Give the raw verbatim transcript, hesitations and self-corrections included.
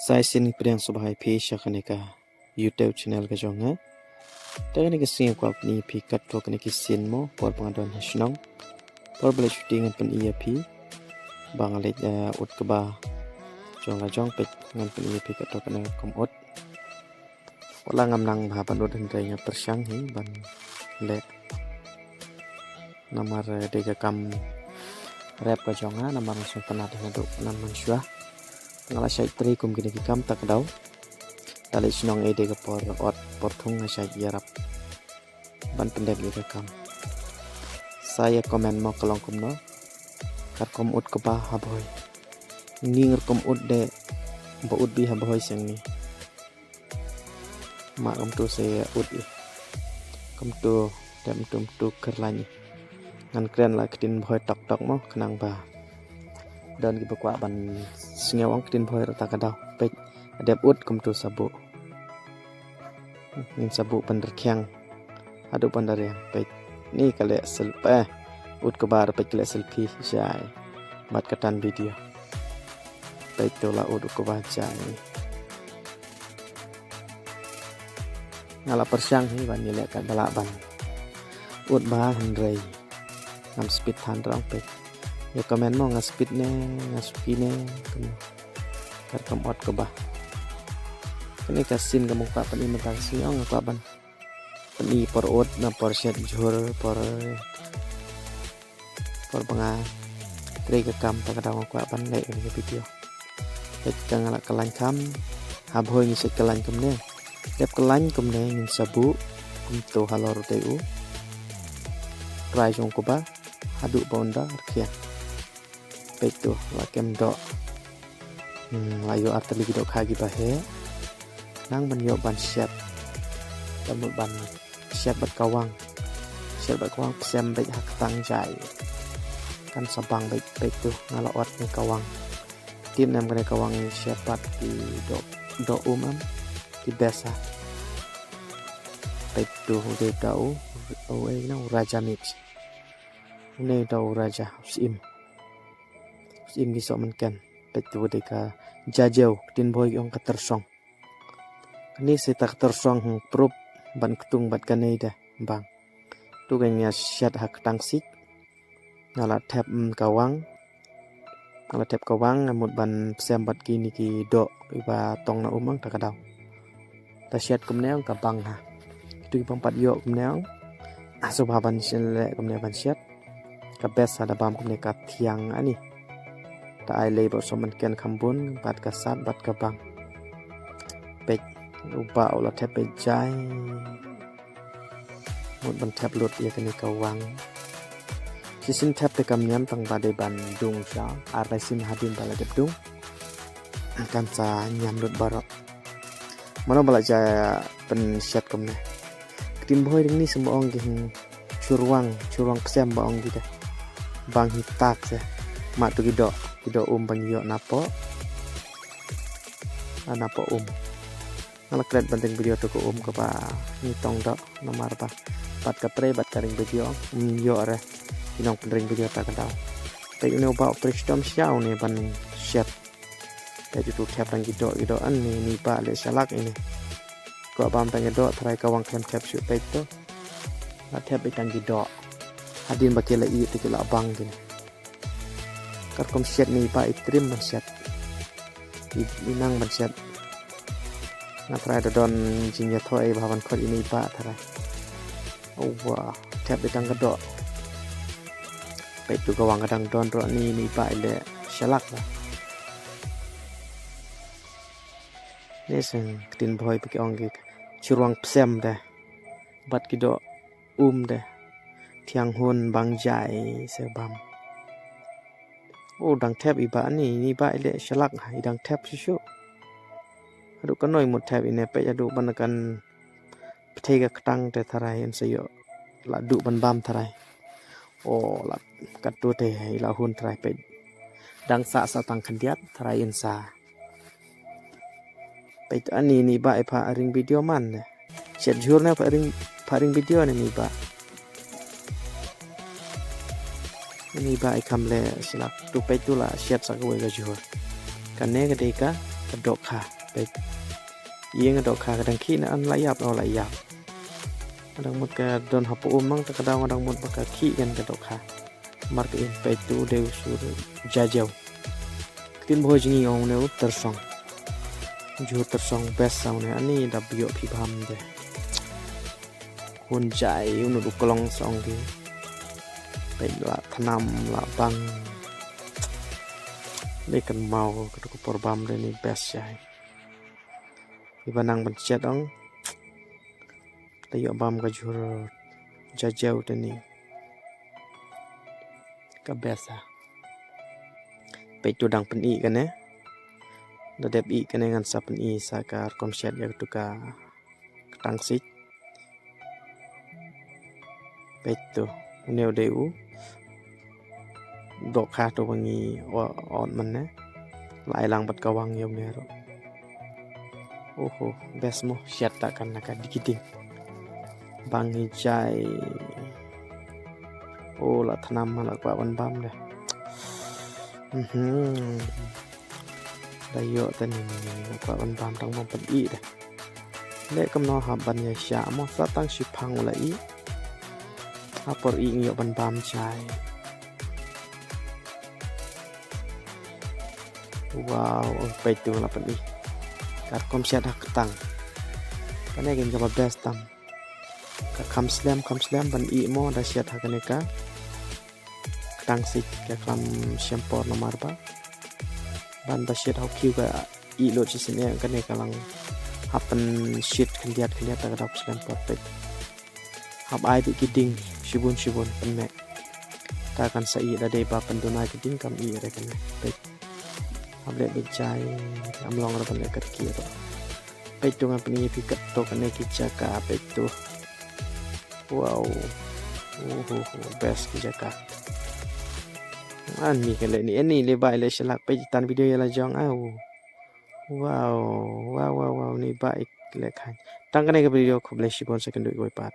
Sa shisien pdiang sngewbha ïa phi sha kane ka YouTube channel ka jong nga. Te kane ka sngi nga kwah pyni ïa phi katto katne ki sien mo, por ba nga don ha shnong. Por ba la shuti ngan pyni ïa phi ba nga leit, eh, ut kba jong la jong, peit ngan pyni ïa phi katto katne ka kam ut. Wat la ngam nang bha ban ut hynrei nga pyrshang hi ban leh. Namar, eh, dei ka kam rep ka jong nga, namar nga sngewtynnat naduh mynshwa. Nga la shait trei kum kine ki kam ta ka daw. Te leit shnong ei dei ka por ot por thung nga shait ïarap ban pyndep ïa ka kam. Sa ïa comment mo ka long kumno. Katkum ut kba ha Bhoi. Ngi ngi rukom ut de ba ut bha ha Bhoi seng ngi. Ma kumtu sa ïa ut ïa. Kumtu dep kumtu kyrlañ ïa. Ngan kren la ktien Bhoi tok tok mo khnang ba don kiba kwah ban sngew ong ktien Bhoi ruh ta ka daw. Peit, dep ut kumtu sa buh. Ngin sa buh ban rkhiang haduh ban da riang. Peit, ni ka leh selfie. Ut kba ruh peit ka leh selfie jai bad kata ka video. Peit to la ut u kba jai. Nga la pyrshang hi ban ïaleh katba lah ban ut bha hynrei ngam speed than ruh peit. Ïa comment mo nga speed ne, nga suki ne, kumno. Katkum ot kba. Kane ka sien ka mut ka pyni mynta ka sien nga kwah ban pyni por ut na por shet jhur por por ba nga trei ka kam ta ka daw nga kwah ban leh ïa ka video. Peit ka nga la khlaiñ kham ha Bhoi ngi shait khlaiñ kumne. Dep khlaiñ kumne ngin sa buh kumto halor u dei u trai jong u kba haduh ba un da rkhiang. Peit to la kem doh. Hmm, la ïoh ar tylli ki dohkha kiba heh. Nang ban ïoh ban shet. Ban mut ban shet bad kawang. Shet bad kawang psem beit ha ktang jai. Kan sa bang beit, peit to nga la ot ne kawang. Tip ne em kane kawang shet bad ki doh, doh um em. Ki best ha. Peit to u dei da u, u ei na u Raja mix. Une da u Raja, u syiem. U syiem ki soh mynken. Peit to u dei ka jajew, ktien Bhoi ki ong ka tyrsong. Kane sa ta ka tyrsong hang prup ban ktung bad kane da bang. To ka nga shet ha ktang sik. Nga la thep, mm, kawang. Nga la thep kawang, nga mut ban psem bad kine ki doh iba tong na um ang ta ka daw. Ta shet kumne ong ka bang ha. Kitu ki bang pat ïoh kumne ong. Ah, sngewbha ban shet leh kumne ban shet. Ka best ha da bam kumne ka thiang ani. Ta ai lei ba u soh mynken kham bun bad ka sat bad ka bang. Peit u bah u la thep beit jai. Mut ban thep lut ïa kane kawang. Shisien thep te kam ñiam tang ba dei ban dung sha. Ar lai sien hadien ba la dep dung. Kan sa ñiam lut baroh. Mano ba la ja pynshet kumne. Ktien Bhoi dang ni sngewbha ong ki hing churwang, churwang psem ba ong ki de. Bang hi tak se. Ma to ki doh, ki doh um ban ïoh napoh. Ah, napoh um. Nga la klet ban ring video to ka um kaba ngi tong doh namar ba bad ka trei bad ka ring video. Ym ïoh re ki nongpynring video ta ka daw. Peit une u bah u trei shitom sha une ban shet. Peit utu thep tang ki doh, ki doh ani, ini bah leh shalak ini. Kwah bam tang ki doh, tharai kawang khlem thep shuh peit to. La thep beit tang ki doh. Hadien ba ki la ïeh te ki la bang kine. Katkum shet ini bah i trim ban shet. I, i nang ban shet. Nga tharai da don jingïathoh ei bha ban khot ini bah tharai. Uwa, thep beit tang ka doh. Peit to kawang ka dang don ruh ni, ini bah i leh shalak la. Ni seng ktien Bhoi ba ki ong ki churwang psem de. Bad ki doh um de. Thiang hun bang jai se bam. O dang thep i bah ni, ini bah i leh shalak ha, i dang thep shuh shuh. Haduh kano i mut thep ine peit haduh ban kan pyrthei ka ktang te tharai in sa ïoh. La duh ban bam tharai. O la katto te i la hun tharai peit. Dang sah sah tang khyndiat tharai in sa. Peit ani ini bah i pha ring video man ne. Shet jhur ne pha ring, pha ring video ne ini bah. Ini bah i kham leh shalak to peit to la shet sa kawei ka jhur. Kane ka dei ka, ka dohkha. Ïa nga dohkha ka dang khih na an la ïap, oh la ïap. Nga dang mut ka don hapoh um mang ta ka daw nga dang mut ba ka khih kan ka dohkha. Mar ka in peit tu dei u sur jajew. Ktien bhoi jngi ong ne u tyrsong. Jhur tyrsong best sa une ani da biok phi bam de. Hun jai unu du klong song ki. Peit la thnam la bang. Dei kan mau ka tu ka por bam de ni best jai. Iba nang ban chet ong. Ta ïoh bam ka jhur jajew te ni. Ka best ah. Peit tu dang pyn-i kane. Da dep i kane ngan sa pyn-i sa ka rukom shet ïa ka tu ka ktang sik. Peit tu. Une u dei u. Dohkha tu ba ngi ot man ne. La ai lang bad ka wang ïa une ruh. Oho, best mo, shet ta kan na ka dikiding. Bang hi jai. Oh, la thnam ma la kwah ban bam de. Mhm. Da ïoh ta ni la kwah ban bam tang bam pyn-i de. Le kam no hap ban ïa sha mo sa tang shi phang u la i. Ha por i ngi ïoh ban bam jai. Wow, oh, peit tu la pyn-i. Ka rukom shet ha ktang. Kane kin kaba best tam. Ka kham slem, kham slem ban i mo da shet ha kane ka ktang sik ka kham shem por namar ba. Ban da shet ha u khiew ka i lut shisien ïa kane ka lang hap pynshit khyndiat khyndiat da ka dap slem por peit. Hap ai beit ki ding shibun shibun pynmeh. Ta kan sa i da dei ba pynduna ki ding kam i re kane. Peit. Hap leh beit jai am long re ban leh kat ki re. Peit tu ngan pyni phi kat to kane ki jaka peit tu. Wow. Uhu, best ki jaka. Ani ka leh ni ani le bai le shalak peit tan video ïa la jong au. Wow, wow, wow, wow, ni ba ik lek han. Tang kane ka video khublei shibun sa kynduh iwei pat.